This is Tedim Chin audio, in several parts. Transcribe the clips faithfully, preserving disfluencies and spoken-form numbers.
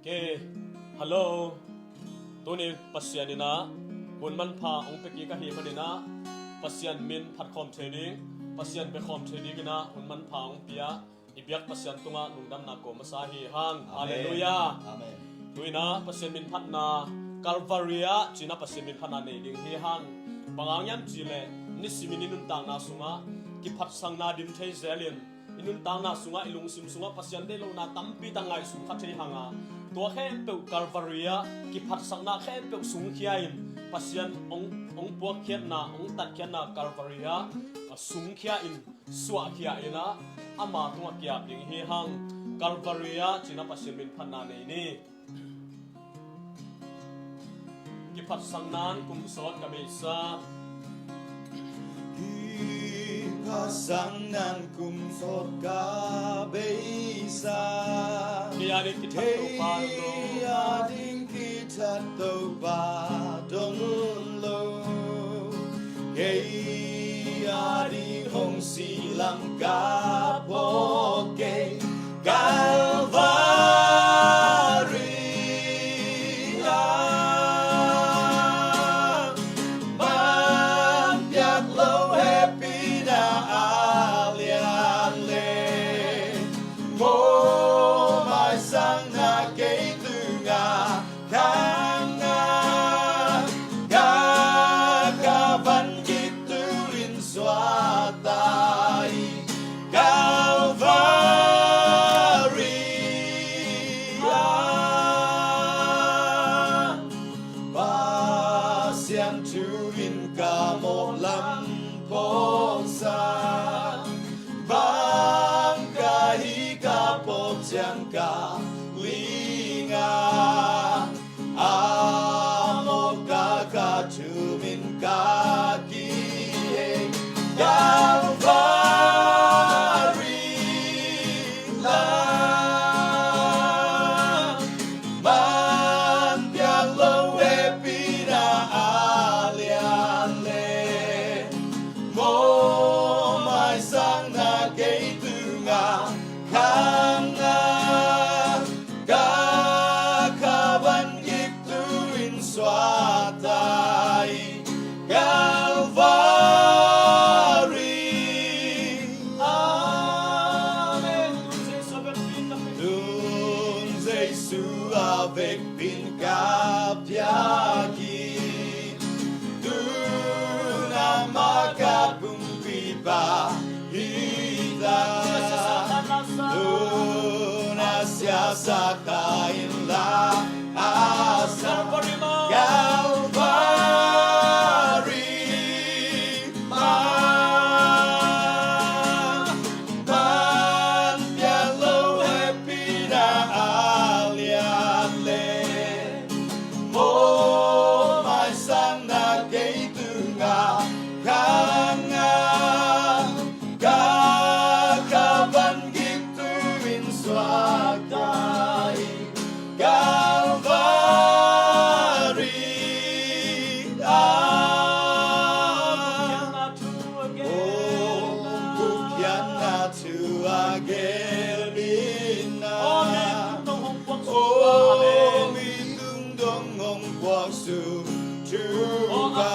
Eh, hello. Tuni Pasian in ah hun manpha hong pia kik ahih manin ah Pasian min phat khawm thei ding, Pasian bia khawm thei dingin ah hun manpha hong pia i biak Pasian tungah lungdamna ko masa hi hang. Amen. Halleluiah. Amen. Tu-in ah Pasian min phatna, Calvary ah ci-in ah Pasian min phatna nei ding hi hang. Bang hang hiam cih leh nisimin i nuntakna sungah kiphatsakna dim thei zelin, i nuntakna sungah, i lungsim sungah Pasian deih lohna tampi tak ngaihsun kha thei hang a, tua khempeuh Calvary ah kiphatsakna khempeuh sungkhia in, Pasian hong, hong puakkhiatna, hong tatkhiatna Calvary ah, a sungkhia in, suahkhia in ah ama tungah ki-ap ding hi hang. Calvary ah ci-in ah Pasian min phatna nei ni. Kiphatsakna in kum sawt ka beisa. Kiphatsakna in kum sawt ka beisa. Kei a ding kithat Topa dong lo. Kei a ding kithat Topa dong lo. Kei a ding hong si lam ka phawk kei. Calvary ah man piak lo hehpihna a lian le, mawhmaisakna kei tungah khang a, ka, ka van gik tu in suakta hi. Calvary ah Pasian thu in ka mawh lam phawksak, bang ka hih ka phawk ciang ka ling a, a mawh ka, ka thum in ka kihei. Calvary ah man piak lo hehpihna a lian le, mawhmaisakna kei tungah khang a, ka, ka van gik tu in suakta hi. Calvary ah Tun Jesu a vekpi in ka piak hi. Tun amah ka pumpi pa hi ta. Tun a siasak ta in la a sa. Calvary ah man piak lo hehpihna a lian le, mawhmaisakna kei tungah khang a, ka, ka van gik tu in suakta hi. Calvary ah, oh, gukhiatna thu a gen in ah, oh, mi tung dong hong puak sung thu ka,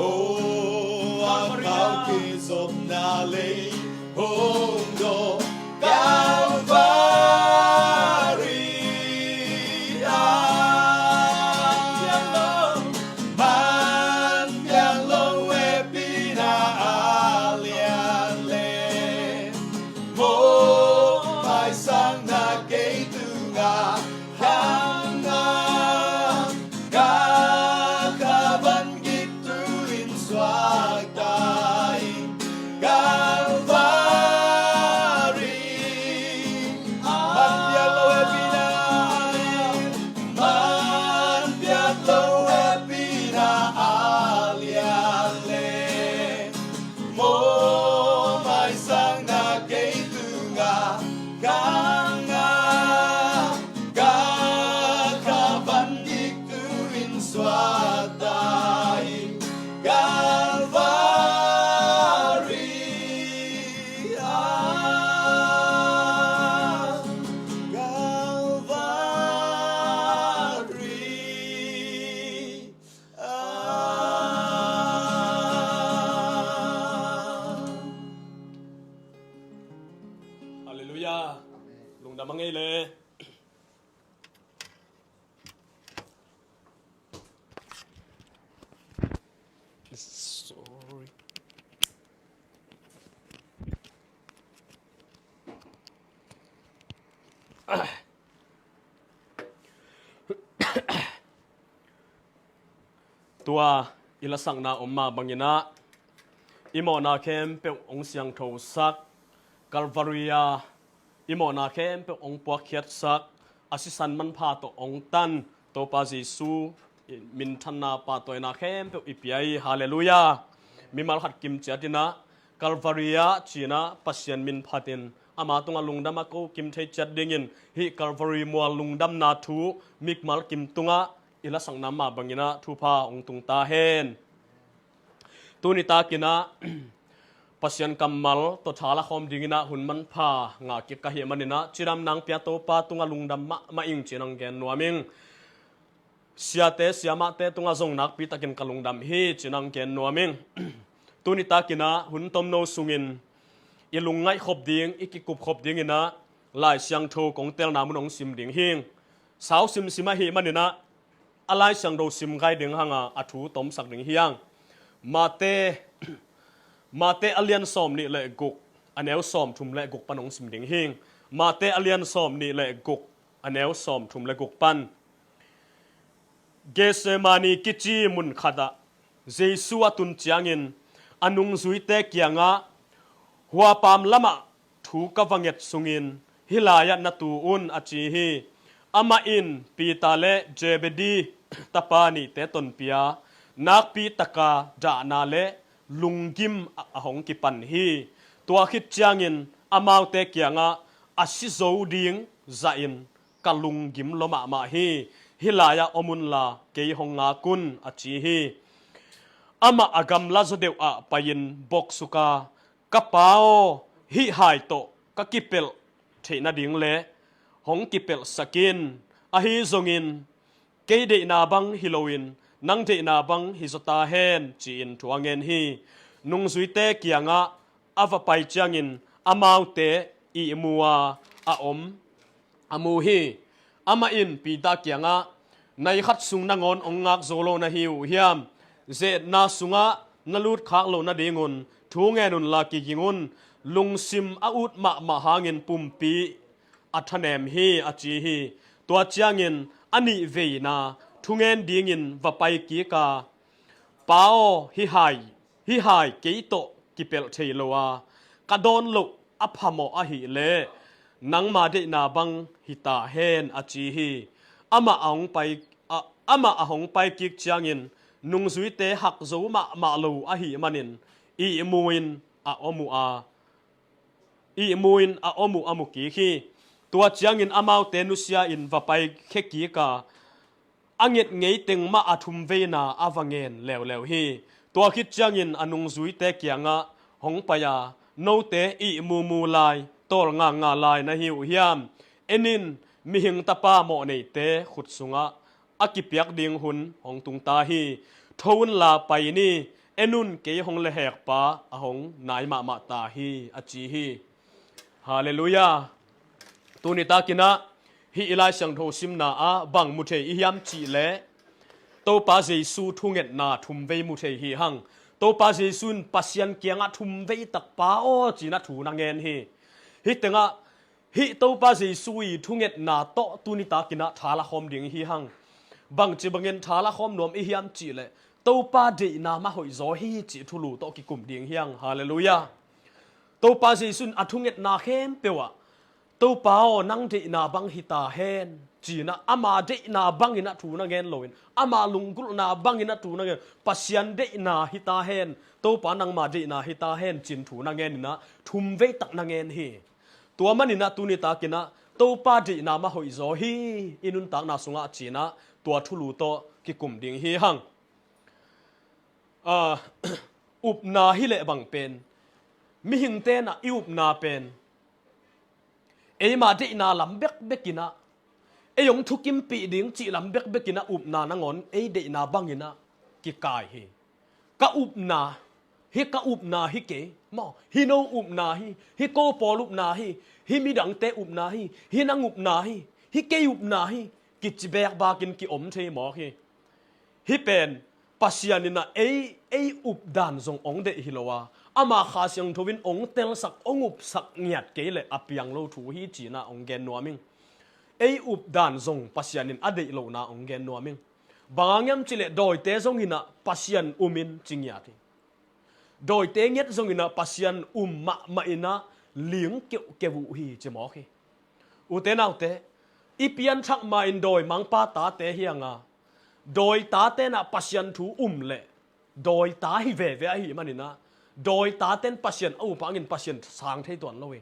oh, a khauh kizopna lei hong dawng. Calvary ah man piak lo hehpihna a lian le, mawhmaisakna kei tungah khang a, ka, ka van gik tu in suakta hi. Calvary Ya, lungdam a ngei le. Sorry. Tua i lasakna om mah bangin ah i mawhna khempeuh hong siangthosak, Calvary ah i mawhna khempeuh hong puakkhiatsak, a sisan manpha tawh hong tan Topa Jesu minthanna pahtawina khempeuh i pia hi. Halleluiah. Mimal khat kim ciatin ah Calvary ah ci-in ah Pasian min phatin ama tungah lungdam a ko kim thei ciat dingin hih Calvary mual lungdamna thu mimal kim tungah i lasakna mah bangin ah thupha hong tung ta hen. Tuni takin ah Pasian kammal tawh tha la khawm dingin ah hun manpha ngah kik ka hih manin ah cidamna hong pia Topa tungah lungdam mahmah ing ci-in hong gen nuam ing. Siate siamahte tungah zong nakpi takin ka lungdam hi ci-in hong gen nuam ing. Tuni takin ah hun tomno sungin i lungngaih khop ding, i kikup khop dingin ah Lai Siangtho kong telna mun hong sim ding hi ing. Sau simsim ahih manin ah a Lai Siangtho sim gai ding hang a, a thu tomsak ding hi ing. Mate, Mate a lian sawm nih le guk, a neu sawm thum le guk pan hong sim ding hi ing. Mate a lian sawm nih le guk, a neu sawm thum le guk pan. Gethsemane kici mun khatah Jesu a tun ciangin a nungzuite kiangah, "Huapam lamah thu ka va nget sungin hih lai-ah na tu un," a ci hi. Amah in Peter le Zebedee tapa nihte tonpih a, nakpi taka dahna le lunggim a, a hong kipan hi. Tua khit ciangin amaute kiangah, "A si zo ding zahin ka lunggim lua mahmah hi. Hih lai-ah om unla kei hong ngak un," a ci hi. Amah a gamla zaw deuhah pai-in boksuka, "Ka Pa aw, hih hai tawh ka kipelh theih nading le hong kipelhsak in. Ahi zongin kei deihna bang hi loin nang deihna bang hi zaw ta hen," ci-in thu a ngen hi. Nungzuite kiangah a va pai ciangin amaute ihmu a, a om a mu hi. Amah in Peter kiangah, "Nai khat sung nangawn hong ngak zo lo na hi uh hiam? Ze-etna sungah na lutkhak loh nadingun thu ngen unla kiging un. Lungsim a ut mahmah hangin pumpi a thanem hi," a ci hi. Tua ciangin a nihveina thungen dingin va pai kik a, "Pa aw, hih hai, hih hai kei tawh kipelh thei lo a, ka dawn loh a phamawh ahih leh nangma deihna bang hi ta hen," a ci hi. Amah a hong pai, a, amah a hong pai kik ciangin nungzuite hak zo mahmah lo ahih manin ihmu in a om uh a, ihmu in a om uh a mu kik hi. Tua ciangin amaute nusia-in va paikhia kik a, a nget ngei teng mah a thumveina a va ngen leuleu hi. Tua khit ciangin a nungzuite kiangah hong pai a, "Note ihmu mu lai, tawl ngakngak lai na hi uh hiam? En in, Mihing Tapa mawhneite khut sungah a kipiak ding hun hong tung ta hi. Tho unla pai ni. En un, kei hong lehhekpa a hong nai mahmah ta hi," a ci hi. Halleluiah. Tuni takin ah hih i Lai Siangtho simna ah bang mu thei i hiam cih leh Topa Jesu thungetna thumvei mu thei hi hang. Topa Jesu in Pasian kiangah thumvei tak, "Pa aw," ci-in a thu na ngen hi. Hih tengah hih Topa Jesu i thungetna tawh tuni takin ah tha la khawm ding hi hang. Bangci bangin tha la khawm nuam i hiam cih leh Topa deihna mah hoih zaw hi cih thulu tawh kikum ding hi hang. Halleluiah. Topa Jesu in a thungetna khempeuh ah, "Topa aw, nang deihna bang hi ta hen," ci-in ah ama deihna bangin ah thu na ngen loin, ama lunggulhna bangin ah thu na ngen, "Pasian deihna hi ta hen, Topa nangma deihna hi ta hen," ci-in thu na ngenin ah thumvei tak na ngen hi. Tua manin ah tuni takin ah Topa deihna mah hoih zaw hi i nuntakna sungah ci-in ah tua thulu tawh kikum ding hi hang. Ah, upna hi leh bang pen, mihingte in ah i upna pen eima deihna lam bekbekin ah, ei hong thukimpih ding cih lam bekbekin ah upna nangawn ei deihna bangin ah kikai hi. Ka upna, Hih ka upna hi kei maw, hih no upna hi, hih ko pawl upna hi, hih midangte upna hi, hih nang upna hi, hih kei upna hi, kici bekbakin kiom thei mawk hi. Hih pen Pasian in ah ei, ei updan zong hong deih hi lo a, ama Kha Siangtho in hong telsak, hong upsak ngiat kei leh a piang lo thu hi ci-in ah hong gen nuam ing. Ei updan zong Pasian in a deih lohna hong gen nuam ing. Bang hang hiam cih leh dawite zong in ah Pasian um in ci ngiat hi. Dawite ngiat zong in ah Pasian um mahmah in ah ling keuhkeuh uh hi ci mawk hi. Ute naute, i pianthak ma-in dawimangpa tate hi hang a, dawi tate in ah Pasian thu um leh dawi ta hi veve ahih manin ah, dawi taten Pasian a up hangin Pasian sang thei tuan lo hi.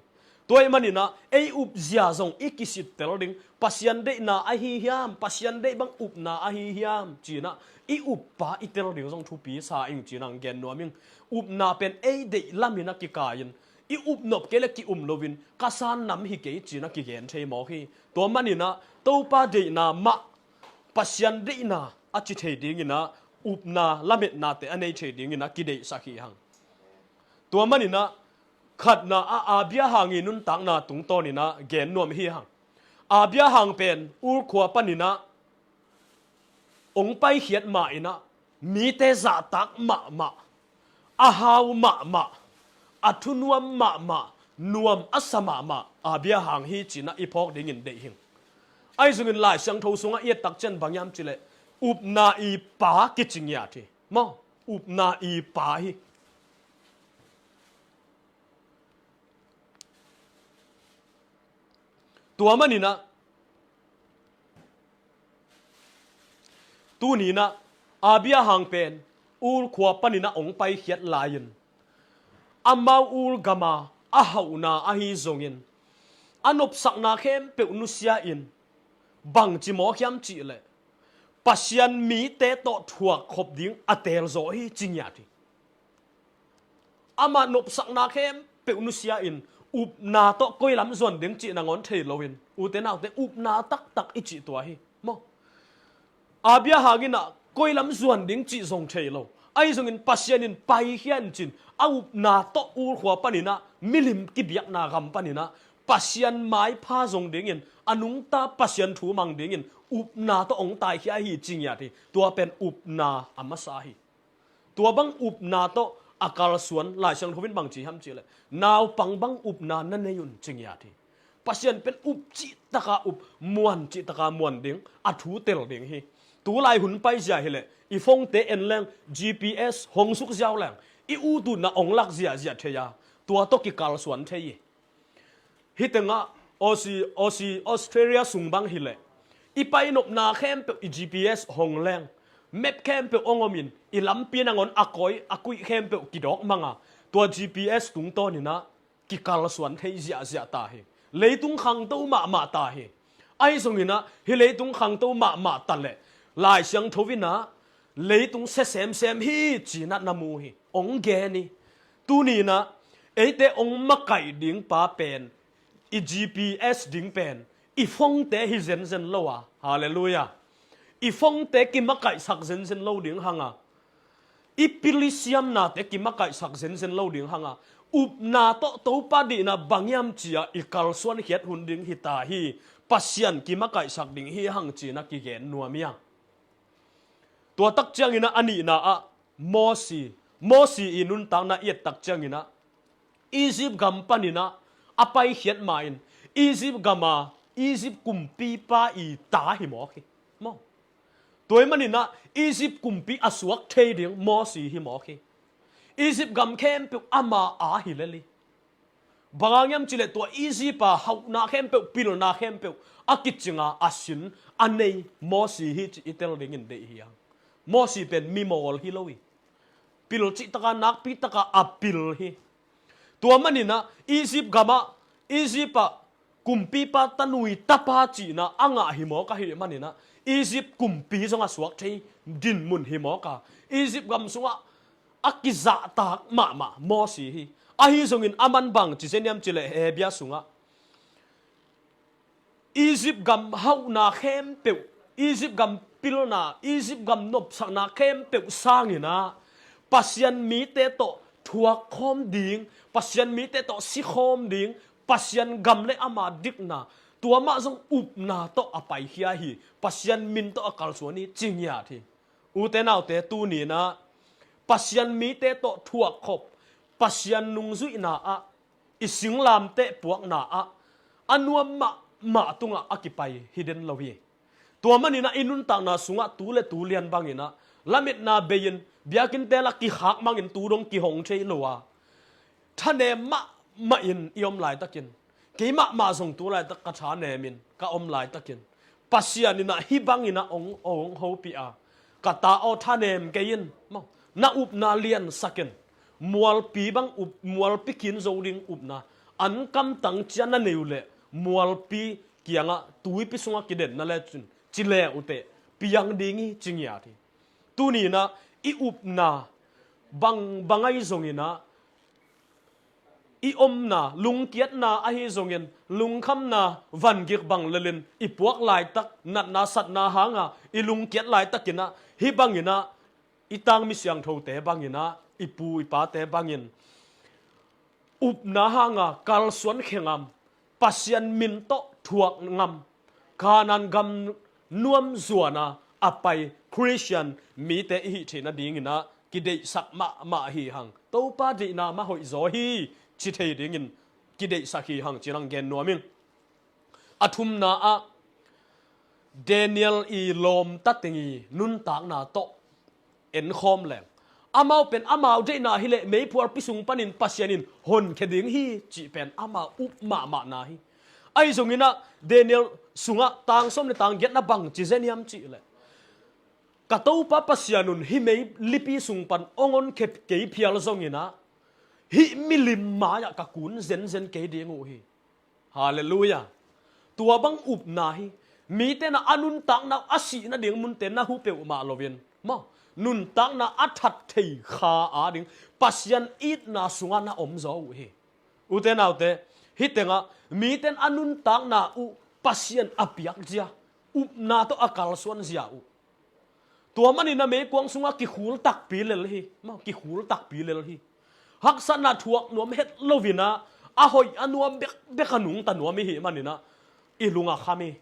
Tua ahih manin ah ei upzia zong i kisittel ding, Pasian deihna ahi hiam, Pasian deih bang upna ahi hiam ci-in ah i uppa i tel ding zong thupi sa ing ci-in ah hong gen nuam ing. Upna pen ei deih lam in ah kikai-in, i upnop kei leh ki-um loin ka san nam hi kei ci-in ah kigen thei mawk hi. Tua manin ah Topa deihna mah, Pasian deihna a ci thei dingin ah upna lametnate a nei thei dingin ah kideihsak hi hang. Tua manin ah khatna ah Abraham i nuntakna tungtawnin ah gen nuam hi hang. Abraham pen Ur khua panin ah hong paikhiat ma-in ah mite zahtak mahmah, a hau mahmah, a thunuam mahmah, nuam a sa mahmah Abraham hi ci-in ah i phawk dingin deih hi. Ahi zongin Lai Siangtho sungah i et tak ciang bang hiam cih leh upna i pa kici ngiat hi. Maw, upna i pa hi. Tua manin ah tuni-in ah Abraham pen Ur khua panin ah hong paikhiat lai-in, amau Ur gam a a hauhna ahi zongin a nopsakna khempeuh nusia-in, bangci mawk hiam cih leh Pasian mite tawh thuak khop ding a teel zaw hi ci ngiat hi. Amah nopsakna khempeuh nusia-in upna tawh koi lam zuan ding cih nangawn thei loin, ute naute, upna taktak i cih tua hi. Maw, Abraham in ah koi lam zuan ding cih zong thei lo. Ahi zongin Pasian in paikhia in cin, a upna tawh Ur khua panin ah, milim kibiakna gam panin ah Pasian maipha zong dingin, a nungta Pasian thu mang dingin upna tawh hong taikhia hi ci ngiat hi. Tua pen upna a masa hi. Tua bang upna tawh a kalsuan Lai Siangtho in bang ci hiam cih leh, naupang bang upna na nei un ci ngiat hi. Pasian pen up cih taka up, muan cih taka muan ding, a thu tel ding hi. Tulai hun paizia hi leh i phone-te en leng, G P S hong suk ziau leng, i ut utna hong lak ziahziah thei a, tua tawh kikalsuan thei hi. Hih tengah Aussie, Aussie, Australia sung bang hi leh i pai nopna khempeuh i G P S hong leng, map khempeuh hong om in, i lampi nangawn a koi a kuih khempeuh kidawk mang a, tua G P S tungtawnin ah kikalsuan thei ziahziah ta hi. Leitung khangto mahmah ta hi. Ahi zongin ah hih leitung khangto mahmah ta leh Lai Siangtho in ah leitung sia semsem hi ci-in ah na mu hi. Hong gen hi. Tuni-in ah eite hong makaih ding pa pen, i G P S ding pen i phone-te hi zenzen lo a. Halleluiah. I phone-te kimakaihsak zenzen lo ding hang a, i pil i siamnate kimakaihsak zenzen lo ding hang a, upna tawh Topa deihna bang hiam ci-a i kalsuan khiat hun ding hi ta hi. Pasian kimakaihsak ding hi hang ci-in ah kigen nuam hi hang. Tua tak ciangin ah a nihna ah Mosi, Mosi i nuntakna i et tak ciangin ah Egypt gam panin ah a paikhiat ma-in Egypt gam a Egypt kumpipa i ta hi mawk hi. Maw, tua ahih manin ah Egypt kumpi a suak thei ding Mosi hi mawk hi. Egypt gam khempeuh ama a hi lel hi. Bang hang hiam cih leh tua Egypt a hauhna khempeuh, pilna khempeuh a kicing a, a sin a nei Mosi hi cih i tel dingin deih hi hang. Mosi pen mimawl hi lo hi. Pil cih taka, nakpi taka a pil hi. Tua manin ah Egypt gam ah, Egypt ah kumpipa tanui tapa cihna a ngah hi mawk ahih manin ah Egypt kumpi zong a suak thei dinmun hi mawk a, Egypt gam sungah a kizahtak mahmah Mosi hi. Ahi zongin aman bang ci zen hiam cih leh Hebru sungah Egypt gam hauhna khempeuh, Egypt gam pilna, Egypt gam nopsakna khempeuh sangin ah Pasian mite tawh thuak khawm ding, Pasian mite tawh si khawm ding, Pasian gam le ama dikna, tua mah zong upna tawh a paikhia hi, Pasian min tawh a kalsuan hi, ci ngiat hi. Ute naute, tuni-in ah Pasian mite tawh thuak khop, Pasian nungzuihna ah, i singlamteh puakna ah, a nuam mahmah tungah a kipai hi den lo hi. Tua manin ah i nuntakna sungah tu le tu lian bangin ah lametna bei-in, biakinnte lah kikhak mangin tu dong kihong thei lo a, thanem mahmah in i om laitakin, kei mahmah zong tu laitak ka thanemin ka om laitakin, Pasian in ah hih bangin ah hong, hong hopih a, ka ta aw, thanem kei in, maw, na upna liansak in, mualpi bang up, mualpi khin zo ding upna, ankamtang cia na nei uh leh mualpi kiangah tuipi sungah kidenna lecin ci le uh teh piang ding hi, ci ngiat hi. Tuni-in ah i upna bang bang ahi zongin ah, i omna, lungkiatna ahi zongin, lungkhamna vangik bang lelin i puak laitak, natna satna hanga i lungkiat laitakin ah, hih bangin ah i tangmi siangthote bangin ah, i pu i pate bangin upna hanga kalsuan khe ngam, Pasian min tawh thuak ngam, Kanaan gam nuam zuana a pai Khristian mite i hih theih nadingin ah kideihsak mahmah hi hang. Topa deihna mah hoih zaw hi, ci thei dingin kideihsak hi hang, ci-in hong gen nuam ing. A thumna ah, Daniel i lawmta teng i nuntakna tawh enkhawm leng, amau pen amau deihna hileh meiphualpi sung panin Pasian in honkhia ding hi cih pen amau up mahmahna hi. Ahi zongin ah Daniel sungah tang sawm le tang giatna bangci zen hiam cihleh, ka Topa Pasian un hih meilipi sung pan hong honkhia kei phial zongin ah, hih milim mai-ah ka kun zenzen kei ding uh hi. Halleluiah. Tua bang upna hi. Mite na a nuntakna uh a sih nading munte na huh peuhmah loin, maw, nuntakna a that thei kha ading Pasian itna sungah na om zaw uh hi. Ute naute, hih tengah mite na a nuntakna uh Pasian a piak zia, upna tawh a kalsuan zia uh, tua manin ah meikuang sungah kikhul takpi lel hi, maw, kikhul takpi lel hi. Haksatna thuak nuam het loin ah, a hoih a nuam bekbek a nungta nuam i hih manin ah i lung a kham hi.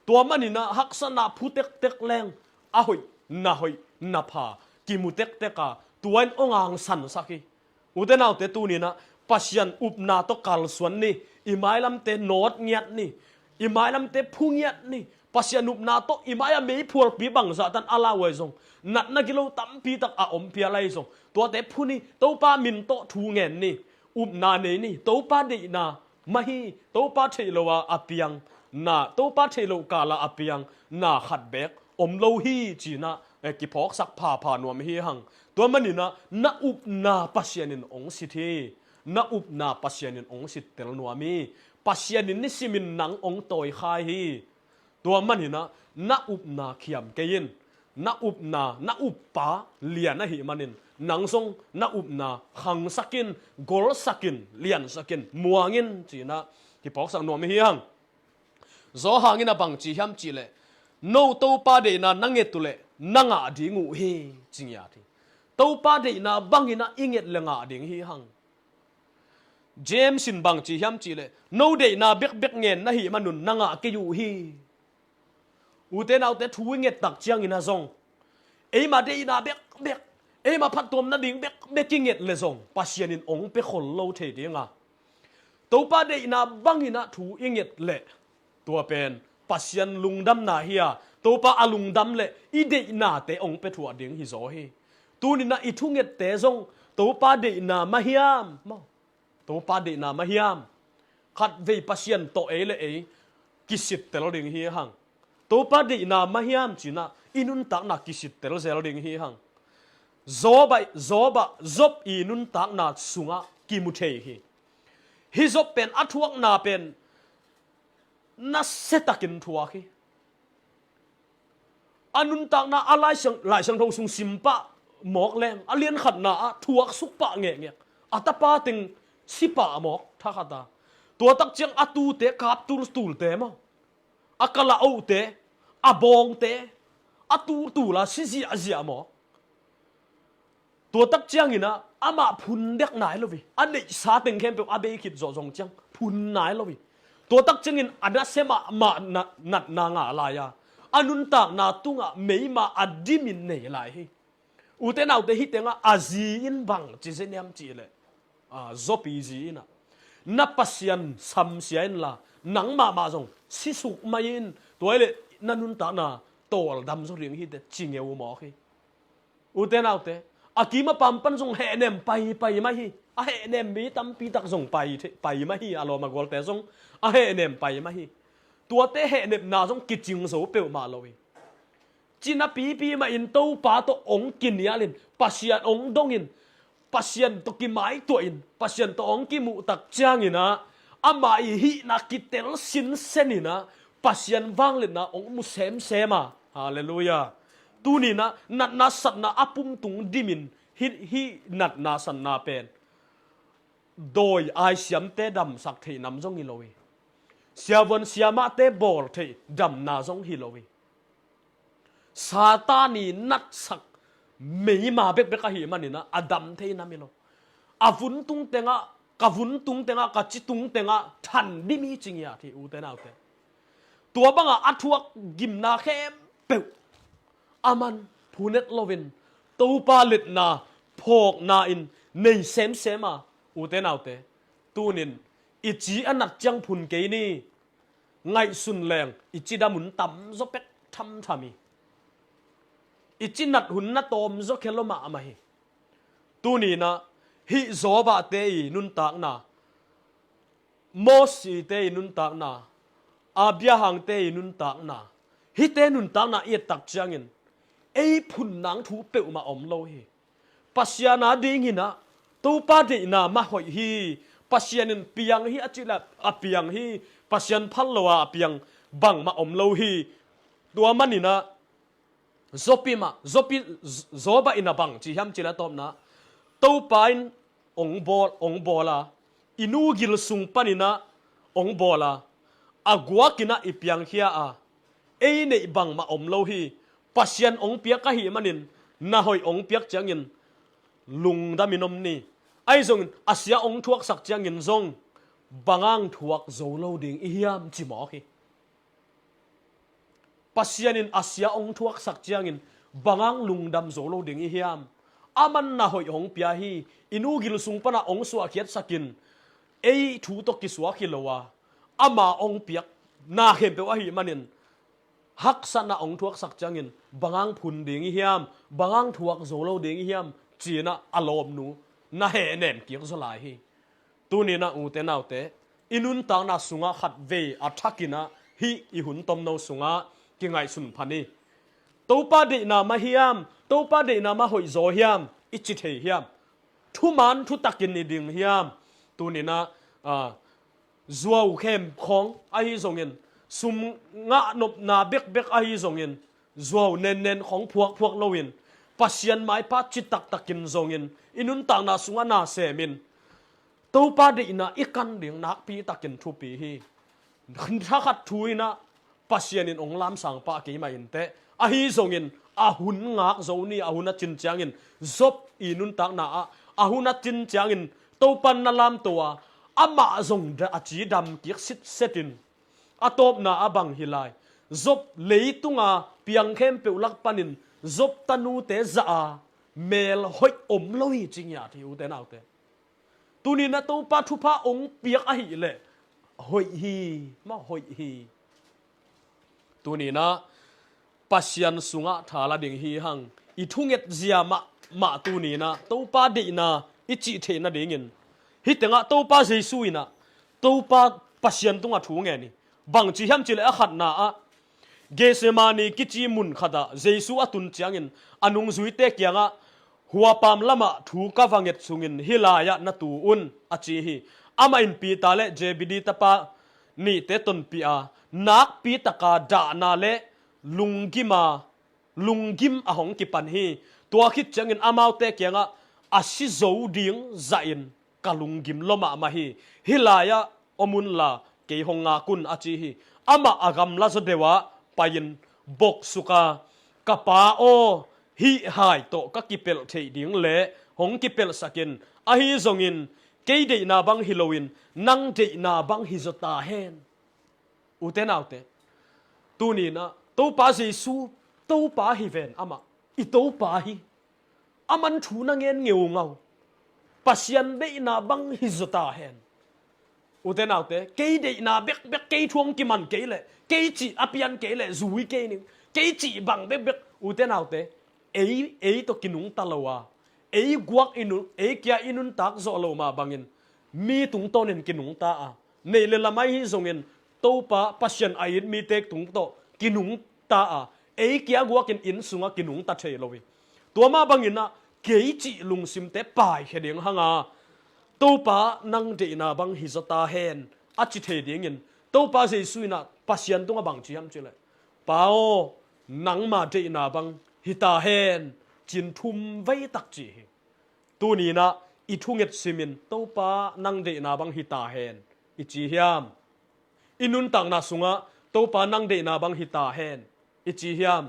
Tua manin ah haksatna phu tektek leng a hoih, na hoih, na pha kimu tektek a, tua in hong angsansak hi. Ute naute, tuni-in ah Pasian upna tawh kalsuan ni. I mailamte nawt ngiat ni. I mailamte phu ngiat ni. Pasian upna tawh i mai-ah meiphualpi bangzah tan a lau ahi zong, natna gilo tampi tak a om phial ahi zong, tuate phu ni. Topa min tawh thu ngen ni. Upna nei ni. Topa deihna mah hi. Topa theih lo a a piang na, Topa theih loh kala a piang na khat beek om lo hi, ci-in ah, eh, kiphawksak phapha nuam hi hang. Tua manin ah na upna Pasian in hong sit hi. Na upna Pasian in hong sittel nuam hi. Pasian in nisimin nang hong tawikhai hi. Tua manin ah na upna khiam kei in. Na upna, na uppa lian ahih manin nang zong na upna khangsak in, golsak in, liansak in, muang in, ci-in ah kiphawksak nuam hi hang. Johan in a bangci hiam cihleh, no Topa deihna na nget uhleh na ngah ding uh hi, ci ngiat hi. Topa deihna bangin ah i nget le ngah ding hi hang. James in bangci hiam cihleh, no deihna bekbek ngen na hih manun na ngah kei uh hi. Ute naute, thu i nget tak ciangin ah zong, eima deihna bekbek, eima phattuam nading bekbek i nget le zong Pasian in hong pia khol lo thei ding a, Topa deihna bangin ah thu i nget leh, tua pen Pasian lungdamna hi a, Topa a lungdam leh i deihnate hong pia thuah ding hi zaw hi. Tuni-in ah i thungette zong Topa deihna mah hiam, maw, Topa deihna mah hiam? Khatvei Pasian tawh ei le ei kisittel ding hi hang. Topa deihna mah hiam ci-in ah i nuntakna kisittel zel ding hi hang. Job ah, Job ah, Job i nuntakna sungah kimu thei hi. Hih Job pen a thuakna pen nasiatakin thuak hi. A nuntakna a Lai Siang, Lai Siangtho sung simpah mawk leng, a liankhatna ah thuaksuk pah ngekngek. A tapa teng sipah mawk thakhat a, tua tak ciang a tute kap tultulte maw, a kala ohte, a bawngte, a tultul a si ziahziah mawk. Tua tak ciangin ah Amah phun dek nai lo hi. A neihsa teng khempeuh a bei khit zawh zong ciang phun nai lo hi. Tua tak ciangin a nasia mahmah na, natna ngah lai a, a nuntakna tungah meima a dimin nei lai hi. Ute naute, hih tengah a zi in bang ci zen hiam cih leh, a, Zawpi zi in ah, na Pasian samsia inla nang mahmah zong sisuk mai in, tua hi leh na nuntakna tawldam zaw ding hi teh ci ngeu mawk hi. Ute naute, a kim a pam pan zong hehnem paipai mah hi. A hehnem mi tampi tak zong pai, pai mah hi. A lawm a gualte zong a hehnem pai mah hi. Tuate hehnepna zong kicing zo peuhmah lo hi. Cina pipi mah in Topa tawh hong kinialin, Pasian hong dongin, Pasian tawh kimaituahin, Pasian tawh hong kimuh tak ciangin ah, amah i hihna kitel sinsen in ah, Pasian vangliatna hong mu semsem a. Halleluiah. Tuni in ah natna satna a pum tung dimin hih, hih natna satna pen dawi aisiamte damsak theih nam zong hi lo hi. Siavuan siamahte bawl theih damna zong hi lo hi. Satan i natsak meima bekbek ahih manin ah a dam thei nam hi lo. A vun tung tengah, ka vun tung tengah, ka ci tung tengah than dim hi ci ngiat hi, ute naute. Tua bangah a thuak gimna khempeuh aman phun et loin Topa liatna phawkna in nei semsem a, ute naute. Tunin i ci a nat ciang phun kei ni. Ngaihsun leng i cidam hun tamzaw pek thamtham hi. I cinat hun na tawmzaw khia lua mahmah hi. Tuni in ah hih Job-te i nuntakna, Moses-te i nuntakna, Abraham-te i nuntakna, hihte nuntakna i et tak ciangin ei phun nang thu peuhmah om lo hi. Pasian a dingin ah Topa deihna mah hoih hi. Pasian in piang hi a cih leh a piang hi. Pasian phal lo a a piang bangmah om lo hi. Tua manin ah Zawpi mah, Zawpi, Zawba in a bang ci hiam cih leh a tawpna, Topa in hong bawl, hong bawl a, i nu gil sung panin ah hong bawl a, a guakin ah i piangkhia a, ei neih bangmah om lo hi. Pasian hong piak ahih manin na hoih hong piak ciangin lungdamin om ni. Ahi zongin a sia hong thuaksak ciangin zong bangang thuak zo lo ding i hiam ci mawk hi. Pasian in a sia hong thuaksak ciangin bangang lungdam zo lo ding i hiam? Aman na hoih hong pia hi. I nu gil sung panah hong suahkhiatsakin ei thu tawh kisuak hi lo a, ama hong piak na khempeuh ahih manin haksatna hong thuaksak ciangin bangang phun ding i hiam, bangang thuak zo lo ding i hiam ci-in ah a lawmnu na hehnem kik zaw lai hi. Tuni in ah ute naute, i nuntakna sungah khatvei a thakin ah hih i hun tomno sungah kingaihsun pha ni. Topa deihna mah hiam, Topa deihna mah hoih zaw hiam i ci thei hiam? Thuman thutakin i ding hiam? Tuni in ah, a, zuau khem khawng ahi zongin, sum ngah nopna bekbek ahi zongin, zuau nennen khawng phuakphuak loin, Pasian maipha ci taktakin zongin i nuntakna sungah na semin Topa deihna i kan ding nakpi takin thupi hi. Thakhat thu in ah Pasian in hong lamsang pah kei mah inteh. Ahi zongin a hun ngak zo ni. A hun a cin ciangin Job i nuntakna ah a hun a cin ciangin Topa in na lamto a, amah zong a cidam kik sitset in a tawpna a bang hi lai. Job leitunga piang khempeuh lak panin Job tanute zah a mel hoih om lo hi ci ngiat hi, ute naute. Tuni in ah Topa thupha hong piak ahih leh hoih hi, mah hoih hi. Tuni in ah Pasian sungah tha la ding hi hang. I thunget zia mahmah tuni in ah Topa deihna i cih theih nadingin hih tengah Topa Jesu in ah Topa Pasian tungah thu ngen hi. Bang ci hiam cih leh a khatna ah Gethsemane kici mun khatah Jesu a tun ciangin a nungzuite kiangah, "Huapam lamah thu ka va nget sungin hih lai-ah na tu un," a ci hi. Amah in Peter le Zebedee tapa nihte tonpih a, nakpi taka dahna le lunggim a, lunggim a hong kipan hi. Tua khit ciangin amaute kiangah, "A si zo ding zahin ka lunggim lua mahmah hi. Hih lai-ah om unla kei hong ngak un," a ci hi. Amah a gamla zaw deuh ah pai-in boksuk a, "Ka Pa aw, hih hai tawh ka kipelh theih ding le hong kipelhsak in, ahi zongin kei deihna bang hi loin nang deihna bang hi zaw ta hen. Ute naute, tuni-in ah Topa Jesu, Topa hi ven amah, i Topa hi. Aman thu na ngen ngeungau. Pasian deihna bang hi zaw ta hen. Ute naute, kei deihna bekbek, kei thu hong kiman kei leh, kei cih a pian kei leh zui kei ning, kei cih bang bekbek. Ute naute, ei, ei tawh kinungta lo a, ei guak i nun, ei kia i nuntak zawh loh mah bangin mi tungtawnin kinungta a, neih le lamai hi zongin Topa Pasian a it mite tung tawh kinungta a, ei kia guakin inn sungah kinungta thei lo hi. Tua mah bangin ah kei cih lungsimte paikhia ding hanga, Topa nang deihna bang hi zaw ta hen, a ci thei dingin Topa Jesu in ah Pasian tungah bang ci hiam cih leh, Pa aw, nangma deihna bang hi ta hen, ci-in thum vei tak ci hi. Tuni-in ah i thunget simin Topa nang deihna bang hi ta hen i ci hiam? I nuntakna sungah Topa nang deihna bang hi ta hen i ci hiam?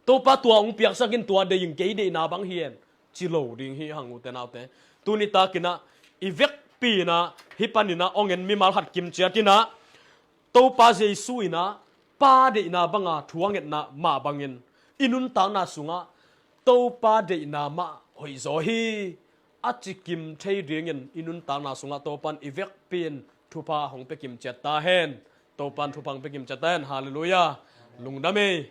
Topa tua hong piaksak in tua deih in kei deihna bang hi hen ci lo ding hi hang, ute naute. Tuni takin ah i vekpi-in ah hih panin ah hong en mimal khat kimciat in ah Topa Jesu in ah Pa deihna banga thu a ngetna mah bangin i nuntakna sungah Topa deihna mah hoih zaw hi, a ci kim thei dingin i nuntakna sungah Topan i vekpi-in thupha hong pia kimciat ta hen. Topan thupha hong pia kimciat ta hen. Halleluiah. Lungdam ei.